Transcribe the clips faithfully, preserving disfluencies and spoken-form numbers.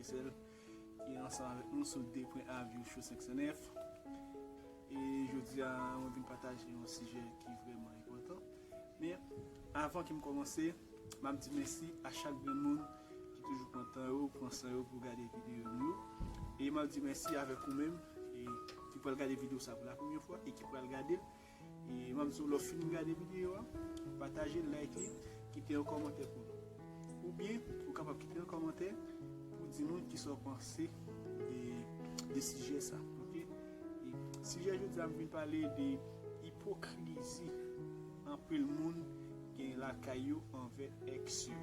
Sèl ki ansanm avèk nou sou de pwen avyo Show senk san nèf. E jodi a, mwen vin pataje yon sijè ki vrèman enpòtan. Men, avan ke m kòmanse, m ap di mèsi a chak grenn moun ki toujou pran tan yo, pran san yo pou gade videyo nou yo. E m ap di mèsi avèk ou menm e ki pral gade videyo sa pou la premyè fwa e ki pral gade l. E m ap di w, lè w fin gade videyo a, pataje l, like li, kite yon kòmantè pou nou. Oubyen, ou kapab kite yon kòmantè pou di nou kisa w panse de, de sijè sa. Oke? E sijè jodi a, m vin pale de ipokrizi anpil moun gen lakay yo anvè èks yo.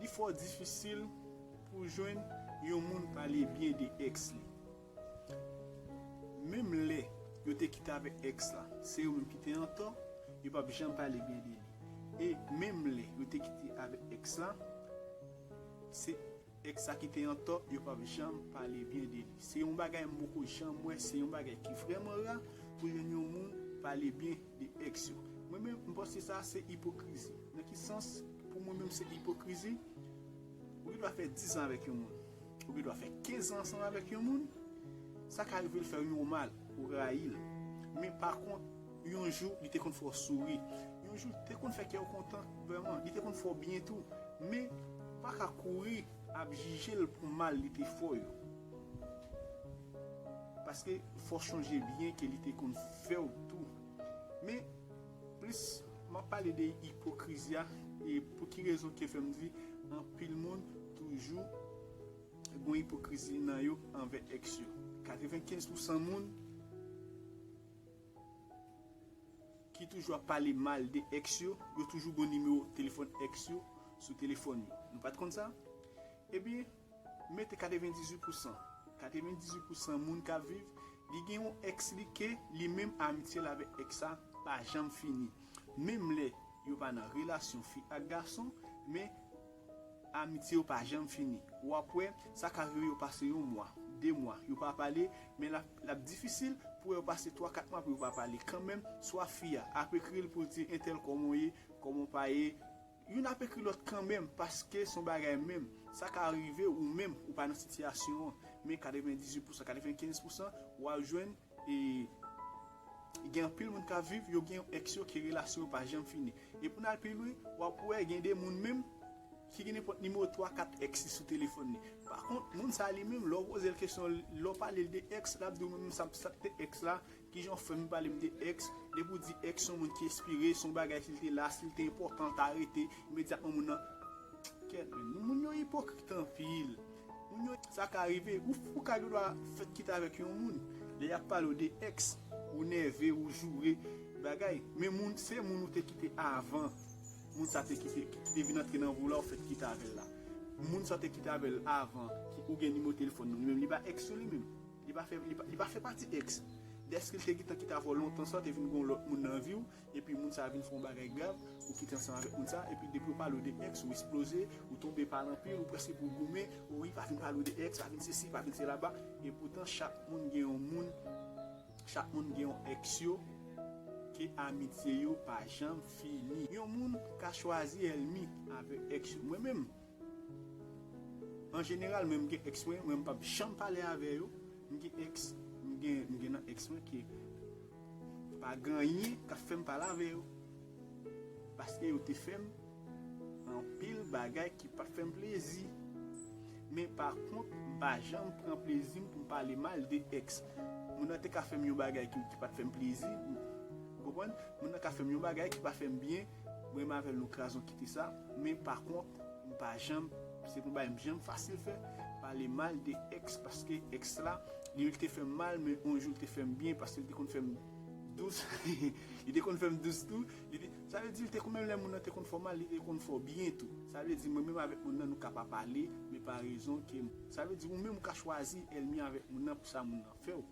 Li fò difisil pou jwenn yon moun pale byen de èks li. Menm lè yo te kite avèk èks la, se yo menm ki te antò, yo p ap janm pale byen de li. E menm lè yo te kite avèk èks la, se èks la ki te antò, yo p ap janm pale byen de li. Se yon bagay m poko janm wè, se yon bagay ki vrèman ra pou jwenn yon moun pale byen de èks yo. Mwen menm, m panse sa se ipokrizi. Nan ki sans? Pou mwen menm, se ipokrizi. Ou gen dwa fè diz an avèk yon moun. Ou gen dwa fè kenz an ansanm avèk yon moun. Sa ka rive l fè yon mal, ou rayi l. Men pa kont, yon jou, li te konn fè w souri. Yon jou, li te konn fè kè w kontan, vrèman. Li te konn fè w byen tou. Men, ou pa ka kouri ap jije l pou mal li te fè w yo. Paske fò w chonje byen ke li te konn fè w tou. Men, plis m ap pale de ipokrizi a, e pou ki rezon ke fè m di anpil moun toujou gen ipokrizi nan yo anvè èks yo. Katrevenkenz pousan moun ki toujou ap pale mal de èks yo, yo toujou gen nimewo telefòn èks yo sou telefòn yo. Nou pa t konn sa? Ebyen, mete katrevendizuit pousan. Katrevendizuit pousan moun k ap viv, li gen yon èks li ke li menm amitye l avèk èks sa pa janm fini. Menm lè yo pa nan relasyon fi ak gason, men amitye yo pa janm fini. W ap wè, sa ka rive yo pase yon mwa, de mwa, yo pa pale, men l ap, l ap difisil pou yo pase twa, kat mwa pou yo pa pale kanmenm, swa fi a ap ekri l pou l di entèl kòman w ye, kòman w pa ye, youn ap ekri lòt kanmenm, paske se yon bagay menm. Sa ka rive ou menm, ou pa nan sitiyasyon an, men katrevendizuit pousan, katrevenkenz pousan, w ap jwenn, e, gen anpil moun k ap viv, yo gen yon èks yo ke relasyon yo pa janm fini. E pou n al pi lwen, w ap wè gen de moun menm ki gen nenpòt nimewo twa, kat èks li sou telefòn li. Pa kont, moun sa li menm, lè w poze l kesyon, lè w pale l de èks, l ap di w menm sa, sa k te èks la, kijan w fè m pale m de èks, depi w di èks se yon moun ki espire, se yon bagay si l te la, si l te enpòtan, l ta rete, imedyatman moun nan. Kèt, men, moun yo ipokrit anpil. Moun yo, sa ka rive, ou, ou ka gen dwa fèt kite avèk yon moun. Lè y ap pale w de èks, ou nève, ou joure, bagay. Men moun, se moun ou te kite avan. Moun sa te kite, ki te vin antre nan vi w la, ou fèt kite avè l la. Moun sa te kite avè l avan, ki, ou gen nimewo telefòn li, li menm, li pa èks ou li menm. Li pa fè, li pa, li pa fè pati èks. Dèske l te gentan kite avè w lontan sa, te vin gen yon lòt moun nan vi w, epi moun sa vin fè yon bagay grav, ou kite ansanm avèk moun sa, epi depi yo pale w de èks, ou eksploze, ou tonbe pale anpil, ou prèske pou goumen, ou wi, pa vin pale w de èks, pa vin sesi, pa vin sela ba, e poutan chak moun gen yon moun, chak moun gen yon èks yo, ke amitye yo pa janm fini. Yon moun ka chwazi ènmi avèk èks yo. Mwen menm, an jeneral, mwen m gen èks mwen, mwen m p ap janm pale avè yo. M gen èks, m gen, m gen nan èks mwen ke pa gen anyen k ap fè m pale avè yo. Paske yo te fè m anpil bagay ki pa t fè m plezi. Men pa kont, m pa janm pran plezi m pou m pale mal de èks. Moun nan te ka fè m yon bagay ki, ki pa t fè m plezi. Ou konprann? Moun nan ka fè m yon bagay ki pa fè m byen. Mwen menm avè l nou kraze yon kite sa. Men pa kont, m pa janm, se pou bagay m janm fasil fè, pale mal de èks, paske èks la, li te fè m mal, men yon jou li te fè m byen, paske li te konn fè m dous. Li te konn fè m dous tou. Li te, sa vle di, li te konn, menm lè moun nan te konn fè w mal, li te konn fè w byen tou. Sa vle di, mwen menm avèk moun nan, nou ka pa pale, men pa rezon ke, sa vle di, ou menm ou ka chwazi ènmi avèk moun nan pou sa moun nan fè w.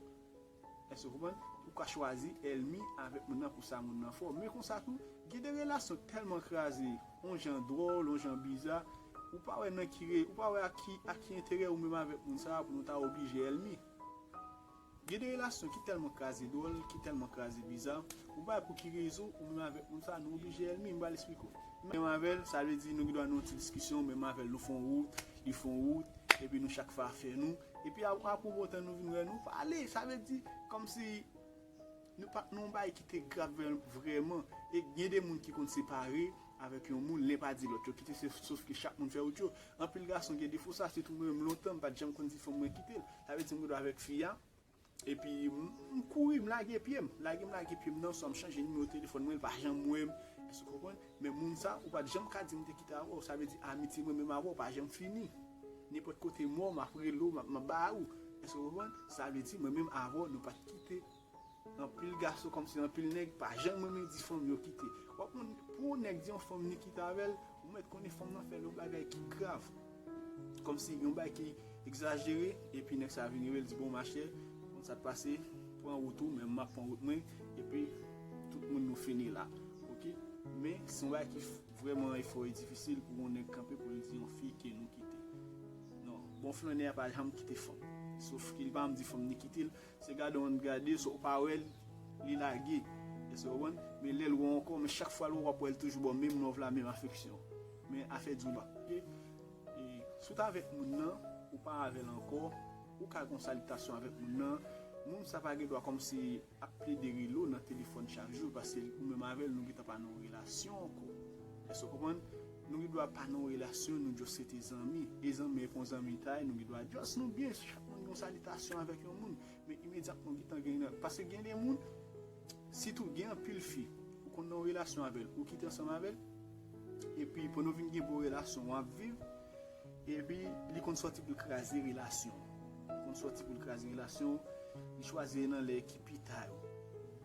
Èske w konprann? Ou ka chwazi ènmi avèk moun nan pou sa moun nan fè w. Men konsa tou, gen de relasyon tèlman kraze, yon jan dwòl, yon jan biza, ou pa wè nan ki re-, ou pa wè ak ki, ak ki enterè ou menm avèk moun sa a pou nou ta oblije ènmi. Gen de relasyon ki tèlman kraze dwòl, ki tèlman kraze biza, ou pa wè pou ki rezon ou menm avèk moun sa a nou oblije ènmi, m pral esplike w. Menm avè l, sa vle di nou gen dwa nan yon ti diskisyon, menm avè l, nou fè yon wout, li fè yon wout, epi nou chak fè afè nou. Epi a, apre yon bon tan, nou vin wè, nou pale, sa vle di, kòmsi nou pa t nan yon bagay ki te grav vrè-, vrèman. E gen de moun ki konn separe avèk yon moun, len pa di lòt, yo kite, se, sof ke chak moun fè wout yo. Anpil gason gen defo sa, sitou mwen menm lontan, m pa t janm konn di fanm mwen kite l. Sa vle di m gen dwa avèk fi a, epi m, m kouri, m lage pye m. Lage m lage pye m nan, swa m chanje nimewo telefòn mwen, li pa janm wè m. Èske w konprann? Men moun sa, ou pa t janm ka di m te kite avè w. Sa vle di amitye mwen menm avè w pa janm fini. Nenpòt kote m wè w, m ap rele w, m ap, m ap ba ou. Èske w konprann? Sa vle di mwen menm avè w, nou pa t kite. Anpil gason, kòmsi anpil nèg pa janm renmen di fanm yo kite. W ap konn, pou yon nèg di yon fanm ni kite avè l, ou mèt konnen fanm nan fè l yon bagay ki grav. Kòmsi yon bagay ki egzajere, epi nèg sa vin rive, l di, "Bon, machè, konn sa k pase, pran wout ou, men m ap pran wout mwen, epi tout moun nou fini la." Oke? Men, se yon bagay ki f-, vrèman efò e difisil pou yon nèg kanpe pou l di yon fi ke nou kite. Non, bon flannè a pa janm kite fanm. Sof ke li pa janm di fanm ni kite l, se gade w ann gade, sa w pa wè l, li lage. Èske w konprann? Men lè l wè w ankò, men chak fwa l wè w, w ap wè l toujou ba w menm love la, menm afeksyon. Men afè di w la. Oke? E, si w t avèk moun nan, ou pa avè l ankò, ou ka gen yon salitasyon avèk moun nan, moun sa pa gen dwa kòmsi ap plede rele w nan telefòn chak jou, paske ou menm avè l, nou gentan pa nan yon relasyon ankò. Èske w konprann? Nou gen dwa pa nan yon relasyon, nou just rete zanmi. E zanmi e pa yon zanmitay, nou gen dwa just nou byen, chak moun gen yon salitasyon avèk yon moun. Men imedyatman ou gentan gen, paske gen de moun, sitou gen anpil fi, ou konn nan yon relasyon avè l, ou kite ansanm avè l, epi pandan w vin gen bon relasyon, w ap viv, epi li konn sòti pou l kraze relasyon. Li konn sòti pou l kraze relasyon, li chwazi nan lè ki pi ta yo.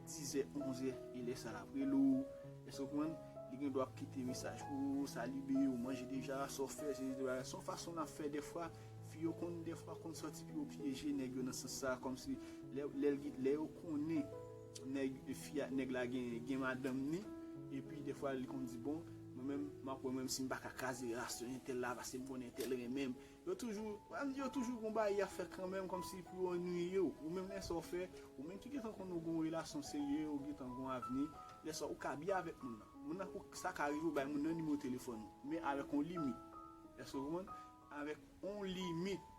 Dizè, onzè, e lè sa l ap rele w. Èske w konprann? Li gen dwa ap kite mesaj pou ou, "Salut bebe, ou manje deja, sa w fè?" Se de bagay, se yon fason l ap fè dèfwa. Fi yo konn dèfwa konn sòti pou yo pyeje nèg yo nan sans sa, kòmsi lè, lè, lè yo konnen nèg, fi a, nèg la gen, gen madanm ni, epi dèfwa li konn di, "Bon, mwen menm, m ap wè mwen menm si m pa ka kraze relasyon entèl la, paske m konnen entèl renmen m." Yo toujou, yo toujou gon bagay y ap fè kanmenm, kòmsi pou yo annuiye w. Ou menm lè sa w fè, ou menm ki gentan konn ou gon relasyon serye, ou gentan gon avni, lè sa ou ka byen avèk moun nan. Moun nan, pou sa ka rive w bay moun nan nimewo telefòn ou, men avèk yon limit. Èske w konprann? Avèk yon limit.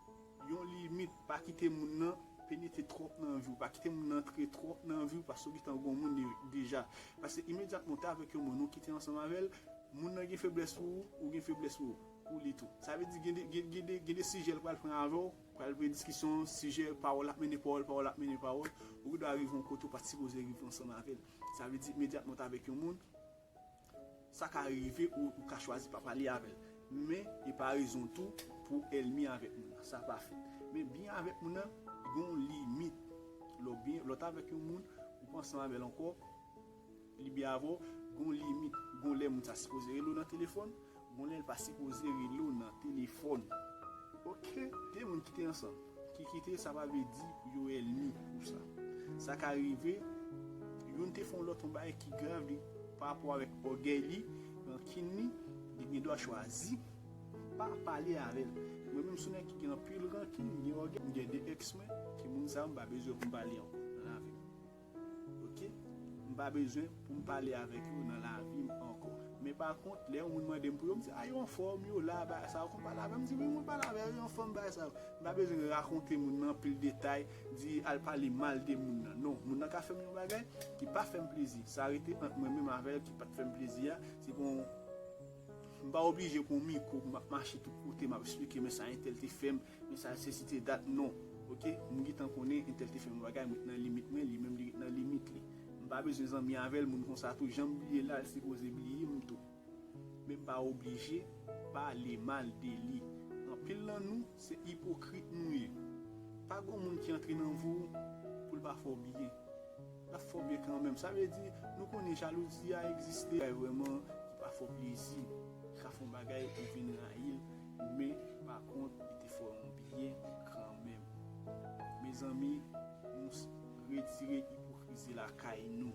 Yon limit. Pa kite moun nan penetre twòp nan vi w. Pa kite moun nan antre twòp nan vi w, paske w gentan gon moun de-, deja. Paske imedyatman w te avèk yon moun, ou kite ansanm avè l, moun nan gen feblès pou ou, ou gen feblès pou, pou li tou. Sa vle di gen de, gen, gen de, gen de sijè l pral pran avè w, pral pran diskisyon, sijè, pawòl ap mennen pawòl, pawòl ap mennen pawòl, ou gen dwa rive yon kote ou pa t sipoze rive ansanm avè l. Sa vle di imedyatman w t avèk yon moun, sa ka rive ou, ou ka chwazi pa pale avè l. Men, e pa rezon tou pou ènmi avèk moun nan. Sa pa fèt. Men byen avèk moun nan, gen yon limit. Lè w byen, lè w t avèk yon moun, ou pa ansanm avè l ankò, li byen avè w, gen yon limit. Gen yon lè moun sa sipoze rele w nan telefòn, gen yon lè l pa sipoze rele w nan telefòn. Oke, de moun ki te ansanm, ki kite, sa pa vle di yo ènmi pou sa. Sa ka rive, youn te fè yon lòt yon bagay ki grav li, pa rapò avèk ògèy li, rankin li, li gen dwa chwazi pa pale avè l. Mwen menm, se yon nèg ki gen anpil rankin, gen ògèy, m gen de èks mwen, ki moun sa yo m pa bezwen pou m pale ankò nan lavi m. Oke? M pa bezwen pou m pale avèk yo nan lavi m ankò. Men pa kont, lè yon moun mande m pou yo, m di, "A, yo anfòm, yo la, bagay sa yo." Konn pale avè m, m di, "Wi, mwen pale avè yo, yo anfòm, bagay sa yo." M pa bezwen rakonte moun nan anpil detay, di al pale mal de moun nan. Non, moun nan ka fè m yon bagay ki pa fè m plezi. Sa rete ant mwen menm avè l ki pa t fè m plezi a. Se bon, m pa oblije pran yon mikwo pou m ap mache tout kote, m ap eksplike, "Men sa entèl te fè m, men sa se site dat." Non. Oke? M gentan konnen entèl te fè m yon bagay, m ret nan limit mwen, li menm li ret nan limit li. M pa bezwen zanmi avè l, moun konsa tou, jan m bliye l la, l sipoze bliye m tou. Men m pa oblije pale mal de li. Anpil nan nou, se ipokrit nou ye. Pa gon moun ki antre nan vi w pou l pa fè w byen. L ap fè w byen kanmenm. Sa vle di, nou konnen jalouzi a egziste, bagay vrèman ki pa fè w plezi, ki ka fè yon bagay ou vin rayi l, men pa kont, li te fè w yon byen kanmenm. Mezanmi, nou s-, retire ipokrizi lakay nou.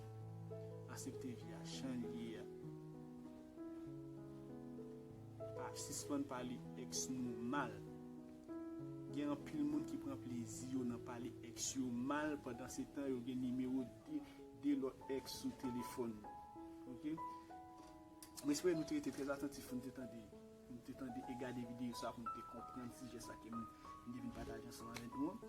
Aksepte vi a jan l ye a. Pa sispann pale èks nou mal. Gen anpil moun ki pran plezi yo nan pale èks yo mal, pandan se tan yo gen nimewo de, de lòt èks sou telefòn yo. Oke? Mwen espere nou te rete trè atantif pou nou te tande, pou nou te tande e gade videyo sa pou nou te konprann sijè sa ke m, m te vin pataje ansanm avèk nou an.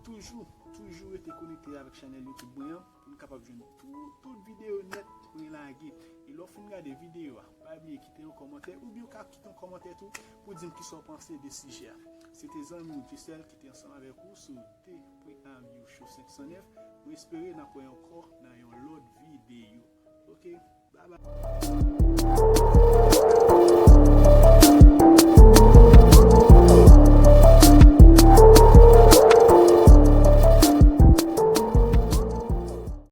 Toujou, toujou rete konekte avèk chanèl YouTube mwen an pou nou kapab jwenn tout, tout videyo nèt mwen lage. E lè w fin gade videyo a, pa bliye kite yon kòmantè oubyen w ka kite yon kòmantè tou pou di m kisa w panse de sijè a. Se te zanmi w Jesèl ki te ansanm avèk ou sou T P A View Show senk san nèf. Mwen espere n ap wè ankò nan yon lòt videyo. Ok, bye bye.